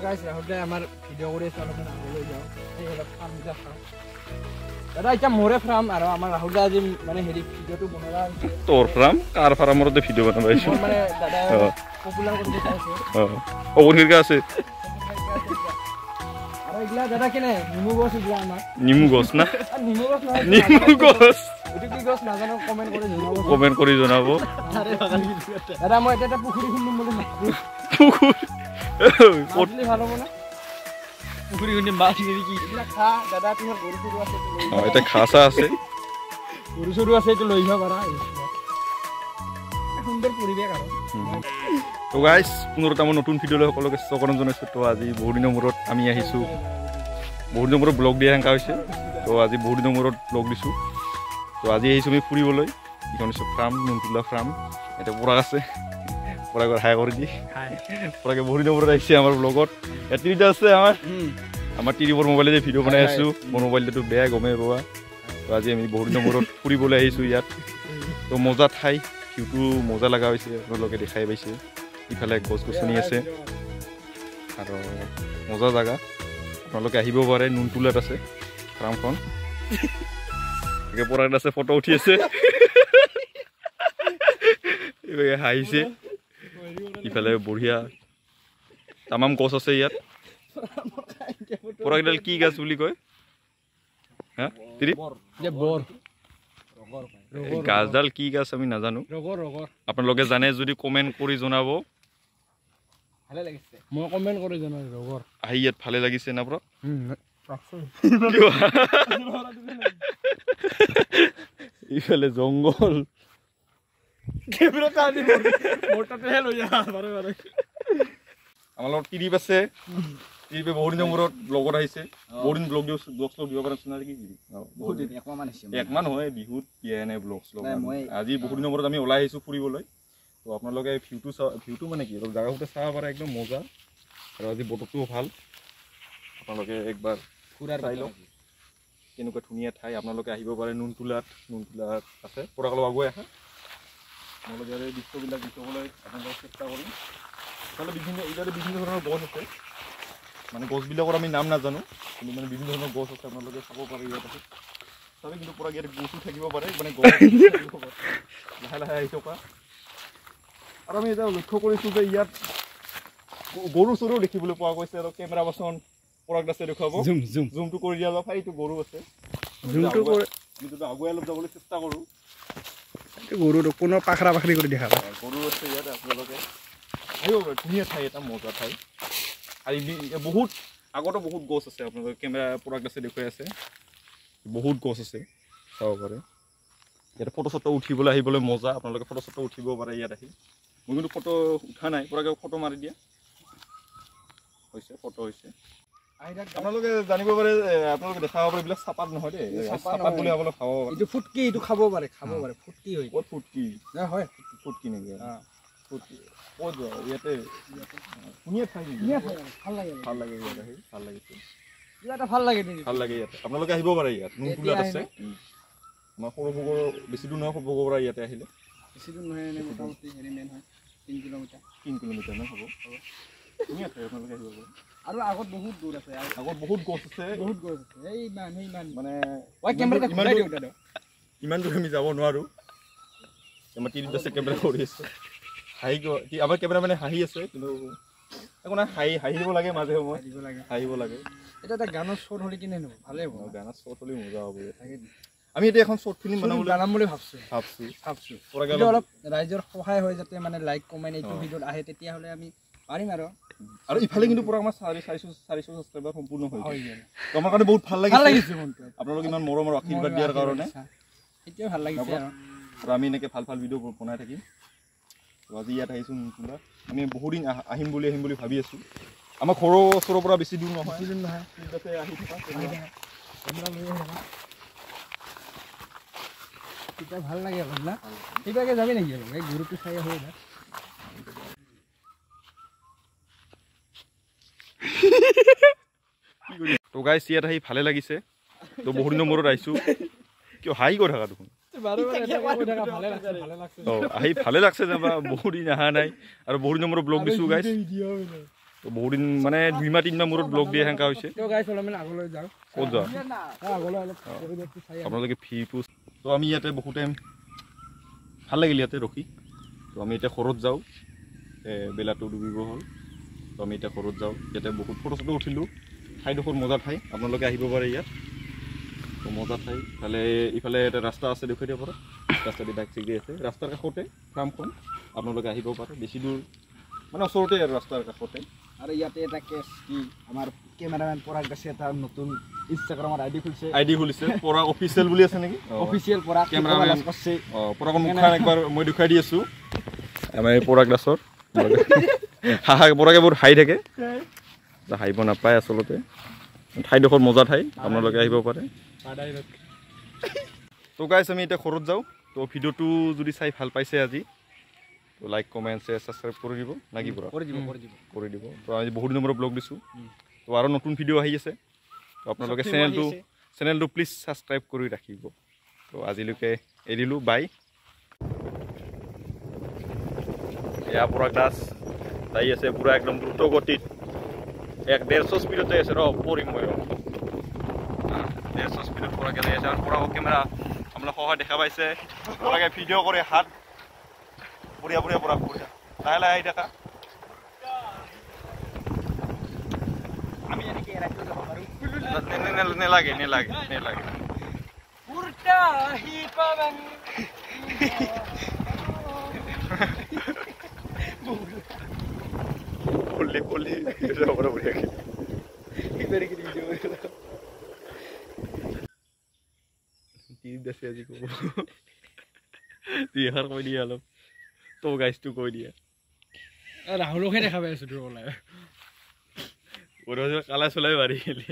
গাইছ, ৰাহুল আমাৰ ভিডিঅ' কৰি আছোঁ, অলপমান আগলৈ যাওঁ, এই অলপ ফাৰ্মবিলাক চাওঁ। দাদা, এতিয়া মোৰে ফাৰ্ম আৰু আমাৰ ৰাহুল দা আজি মানে হেৰি ভিডিঅ'টো বনোৱা। তোৰ ফাৰ্ম? কাৰ ফাৰ্মতে ভিডিঅ' বনাব আহিছোঁ? মানে দাদা পপুলাৰ কৰিব চাইছে। অ, আছে। আৰু এইগিলা দাদা কেনে নেমু গছ এইগিলা আমাৰ। নেমু গছ না? নেমু গছ নহয়। নেমু গছ। এইটো কি গছ নাজানো, কমেণ্ট কৰি জনাব। কমেণ্ট কৰি জনাব। দাদা, মই এতিয়া এটা পুখুৰী খুন্দিম বুলি ভাবিছোঁ। পুখুৰী? ক'ত ভাল হ'ব না? পুখুৰী খুন্দিম, মাছ কি এইবিলাক খা। দাদা, তোমাৰ গৰু চৰু আছে? অঁ, এতিয়া ঘাঁহ চাহ আছে। গৰু চৰু আছে, এইটো লৈ যাব পাৰা। সুন্দৰ পৰিৱেশ আৰু। তো গাইছ, পুনৰ মোৰ নতুন ভিডিঅ'লৈ সকলোকে স্বাগতম জনাইছোঁ। তো আজি বহুদিনৰ মূৰত আমি আহিছোঁ, বহুদিনৰ মূৰত ব্লগ দিয়া সেনেকুৱা হৈছে। তো আজি বহুদিনৰ মূৰত ব্লগ দিছোঁ। তো আজি আহিছোঁ আমি ফুৰিবলৈ। এইখন হৈছে ফাৰ্ম, নুনতুলা ফাৰ্ম। এতিয়া পৰাগ আছে, পৰাগৰ হাই কৰি দি। পৰাগে বহুদিনৰ মূৰত আহিছে আমাৰ ব্লগত। ইয়াত তিনিটা আছে আমাৰ। আমাৰ তিৰিবৰ মোবাইলেৰে ভিডিঅ' বনাই আছোঁ। মোৰ মোবাইলটোতো বেয়া, গমেই পাবা। তো আজি আমি বহুদিনৰ মূৰত ফুৰিবলৈ আহিছোঁ ইয়াত। তো মজা ঠাই, ভিউটো মজা লগা হৈছে, আপোনালোকে দেখাই পাইছে। ইফালে গছ গছনি আছে আৰু মজা জেগা, আপোনালোকে আহিব পাৰে। নুনতুলাত আছে ফাৰ্মখন। পৰাগ আছে, ফটো উঠি আছে, হাঁহিছে। ইফালে বঢ়িয়া তামাম গছ আছে ইয়াত। পৰাগডাল কি গাছ বুলি কয়? হা, গাছডাল কি গাছ আমি নাজানো। আপোনালোকে জানে যদি কমেণ্ট কৰি জনাব। মই কমেণ্ট কৰি জনাব। ৰগৰ আহি ইয়াত ভালে লাগিছে না পৰা? ইফালে জংঘল। আমাৰ লগত ত্ৰিদীপ আছে। ত্ৰিদীপে বহুদিনৰ মূৰত ব্লগত আহিছে। বহুদিন ব্লগ দিওঁ, ব্লগ শ্লগ দিব পৰা নাছিল নেকি? একমাহ নহয়, বিহুত দিয়াই নাই ব্লগ শ্লগ। আজি বহুদিনৰ মূৰত আমি ওলাই আহিছোঁ ফুৰিবলৈ। তো আপোনালোকে ভিউটো চা, ভিউটো মানে কি, অলপ জেগাবোৰতে চাব পাৰে, একদম মজা। আৰু আজি বতৰটোও ভাল। আপোনালোকে একবাৰ ফুৰা চাই লওক কেনেকুৱা ধুনীয়া ঠাই। আপোনালোকে আহিব পাৰে নুনতুলাত। নুনতুলাত আছে। পৰাগ, অলপ আগুৱাই আহা। আপোনালোকে ইয়াৰে দৃশ্যবিলাক দেখুৱাবলৈ আপোনালোকক চেষ্টা কৰিম। ইফালে বিভিন্ন, ইয়াতে বিভিন্ন ধৰণৰ গছ আছে। মানে গছবিলাকৰ আমি নাম নাজানো, কিন্তু মানে বিভিন্ন ধৰণৰ গছ আছে, আপোনালোকে চাব পাৰে ইয়াত আছে। চাবে কিন্তু পৰা ইয়াত গছো থাকিব পাৰে, মানে গছ থাকিব পাৰে। লাহে লাহে আহি থকা। আৰু আমি এতিয়া লক্ষ্য কৰিছোঁ যে ইয়াত গৰু চৰু দেখিবলৈ পোৱা গৈছে। আৰু কেমেৰা পাৰ্চন পৰাগ দাসে দেখুৱাব। জুমটো কৰি দিয়া অলপ। এইটো গৰু আছে। জুমটো কৰি আমি যদি আগুৱাই অলপ যাবলৈ চেষ্টা কৰোঁ। গৰুটো পুনৰ পাখৰা পাখৰি কৰি দেখা। গৰু আছে ইয়াত, আপোনালোকে আহিব পাৰে। ধুনীয়া ঠাই এটা, মজা ঠাই। আৰু বহুত আগতো বহুত গছ আছে। আপোনালোকে কেমেৰা পৰাগ দাসে দেখুৱাই আছে, বহুত গছ আছে, চাব পাৰে। ইয়াতে ফটো চটো উঠিবলৈ আহিবলৈ মজা। আপোনালোকে ফটো চটো উঠিব পাৰে ইয়াত আহি। মই কিন্তু ফটো উঠা নাই। পৰাগে ফটো মাৰি দিয়া হৈছে, ফটো হৈছে। আপোনালোকে জানিব পাৰে, আপোনালোকে দেখাব পাৰে, এইবিলাক চাপাত নহয় দেই। চাপাত বুলি আপোনালোকে খাব পাৰে। এইটো ফুটকি, এইটো খাব পাৰে, খাব পাৰে। ফুটকি হয়। ক'ত ফুটকি? হয়। ফুটকি নেকি? ফুটকি ক'ত? ইয়াতে ধুনীয়া ঠাই, ভাল লাগে, ভাল লাগে ইয়াত আহি, ভাল লাগিছে। কিবা এটা ভাল লাগে, ভাল লাগে ইয়াতে। আপোনালোকে আহিব পাৰে ইয়াত, নুনতুলাত আছে। আমাৰ সৰুভোগৰ বেছি দূৰ নহয়, সৰুভোগৰ পৰা ইয়াতে আহিলে বেছি দূৰ নহয়, এনেই মোটামুটি হেৰি মেইন হয় 3 কিলোমিটাৰ। 3 কিলোমিটাৰমান হ'ব। ধুনীয়া ঠাই, আপোনালোকে আহিব পাৰে। আৰু আগত বহুত দূৰ আছে, আগত বহুত গছ আছে, বহুত গছ আছে। এই ইমান, ইমান মানে কেমেৰাটা ঘূৰাই দিওঁ দাদা। ইমান দূৰ আমি যাব নোৱাৰোঁ। আমাৰ তিনিটা আছে, কেমেৰা কৰি আছে, হাঁহি। আমাৰ কেমেৰা মানে হাঁহি আছে, কিন্তু একো নাই, হাঁহি হাঁহি দিব লাগে, মাজে সময় দিব লাগে, হাঁহিব লাগে। এটা এটা গানৰ শ্বট হ'লে কেনে হ'ব? ভালেই হ'ব। গানৰ শ্বট হ'লে মজা হ'ব। আমি এতিয়া এখন শ্বৰ্ট ফিল্ম বনাম বনাম বুলি ভাবছোঁ, ভাবছোঁ, ভাবছোঁ। অলপ ৰাইজৰ সহায় হয় যাতে, মানে লাইক কমেণ্ট এইটো ভিডিঅ'ত আহে, তেতিয়াহ'লে আমি পাৰিম আৰু। আৰু ইফালে কিন্তু পুৰা আমাৰ 450 ছাবস্ক্ৰাইবাৰ সম্পূৰ্ণ হৈ গ'ল। আমাৰ কাৰণে বহুত ভাল লাগিছে, ভাল লাগিছে মনটো, আপোনালোক ইমান মৰম আৰু আশীৰ্বাদ দিয়াৰ কাৰণে। সেইটোৱে ভাল লাগিছে। আৰু আমি এনেকৈ ভাল ভাল ভিডিঅ' বনাই থাকিম। তো আজি ইয়াত আহিছোঁ নুনতুলা। আমি বহুদিন আহিম বুলি, আহিম বুলি ভাবি আছোঁ। আমাৰ ঘৰৰ ওচৰৰ পৰা বেছি দূৰ নহয়, বেছি দূৰ নহয়। তাতে আহি থকা। তেতিয়া ভাল লাগে অলপ না? সেইভাগে যাবি নেকি অলপ? এই গৰুটো চাই আহোঁ এইবাৰ। তো গাইছ, ইয়াত আহি ভালে লাগিছে। তো বহুদিনৰ মূৰত আহিছোঁ। কিয় হাঁহি কৈ থাকা দেখোন? অঁ, আহি ভালে লাগছে যেনিবা, বহুত দিন অহা নাই আৰু বহুত দিনৰ মূৰত ব্লগ দিছোঁ গাইছ। তো বহুদিন মানে 2 মাহ 3 মাহ মূৰত ব্লগ দিয়ে সেনেকুৱা হৈছে। তো গাইছ অলপমান আগলৈ যাওঁ। ক'ত যাওঁ? আগলৈ অলপ পৰিৱেশটো চাই আপোনালোকে ভিউটো। তো আমি ইয়াতে বহুত টাইম ভাল লাগিল ইয়াতে ৰখি। তো আমি এতিয়া ঘৰত যাওঁ, বেলাটো ডুবিব হ'ল। তো আমি এতিয়া ঘৰত যাওঁ। ইয়াতে বহুত ফটো চটো উঠিলোঁ। ঠাইডোখৰ মজা ঠাই, আপোনালোকে আহিব পাৰে ইয়াত। তো মজা ঠাই। ইফালে ইফালে এটা ৰাস্তা আছে, দেখুৱাই দিব পৰা। ৰাস্তা দি বাইক চাইক আছে, ৰাস্তাৰ কাষতে ফাৰ্মখন, আপোনালোকে আহিব পাৰে। বেছি দূৰ মানে ওচৰতে আৰু ৰাস্তাৰ কাষতে। আৰু ইয়াতে এটা কেছ কি, আমাৰ কেমেৰামেন পৰাগ দাসে এটা নতুন ইনষ্টাগ্ৰামৰ আইডি খুলিছে। আইডি খুলিছে, পৰাগ অফিচিয়েল বুলি আছে নেকি? অফিচিয়েল পৰাগ কেমেৰামেন কৰছে। পৰাগৰ মুখখন একবাৰ মই দেখুৱাই দি আছোঁ। আমাৰ এই পৰাগ দাসৰ হাহা, পৰাগে বহুত হাঁহি থাকে, হাঁহিব নাপায় আচলতে। ঠাইডোখৰ মজা ঠাই, আপোনালোকে আহিব পাৰে। তো গাইছ আমি এতিয়া ঘৰত যাওঁ। তো ভিডিঅ'টো যদি চাই ভাল পাইছে আজি, তো লাইক কমেণ্ট শ্বেয়াৰ ছাবস্ক্ৰাইব কৰি দিব না কি? পৰা কৰি দিব, কৰি দিব, কৰি দিব। তো আজি বহুত দিনৰ মূৰত ব্লগ দিছোঁ, তো আৰু নতুন ভিডিঅ' আহি আছে। তো আপোনালোকে চেনেলটো প্লিজ ছাবস্ক্ৰাইব কৰি ৰাখিব। তো আজিলৈকে এৰিলোঁ, বাই। এয়া পৰাগ দাস যাই আছে পূৰা একদম দ্ৰুত গতিত, 150 স্পীডত যাই আছে। ৰ পৰিম মই, ৰ 150 স্পীডত পৰাগে যাই আছে। আৰু পৰাগৰ কেমেৰা আপোনালোক সহায় দেখা পাইছে, পৰাগে ভিডিঅ' কৰে হাত। বঢ়িয়া বঢ়িয়া পৰাগ, বঢ়িয়া, লাহে লাহে আহি থাকা। নেলাগে নেলাগে নেলাগে। পল্লি পল্লি বঢ়িয়াকে। আজি ক'ব দুই এষাৰ কৈ দিয়ে অলপ। তো গাইজটো কৈ দিয়ে। ৰাহুলকহে দেখা পাই আছো তোৰ ওলাই। কালা চলাই মাৰি গেলি।